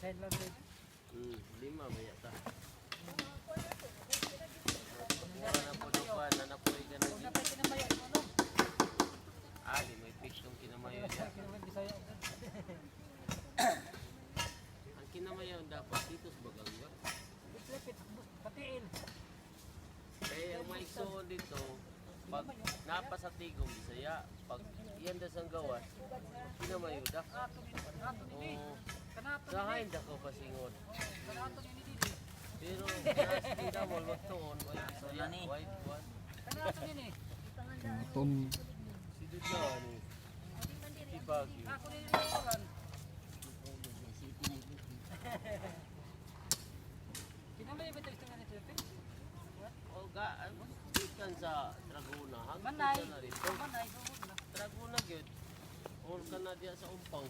Lima ba yata? Wala na po pa, nanapuloy ka na dito. Ah, di may fish tong kinamayo niya. Ang kinamayo dapat dito sa Baganga. Kaya ang maigsoon dito, pag napa sa Tigom, Bisaya, pag iyan das ang gawas, kinamayo da. Oo, sahain da ko pasingon. Pero, nas tinamol, magtuon, way Bisaya, way buwan. Tom. Si Dudla, ni. Si Baguio. O ga, gikan sa Dragona, hangtod ka na rito. Dragona gyud. Or ka na diya sa Umpang.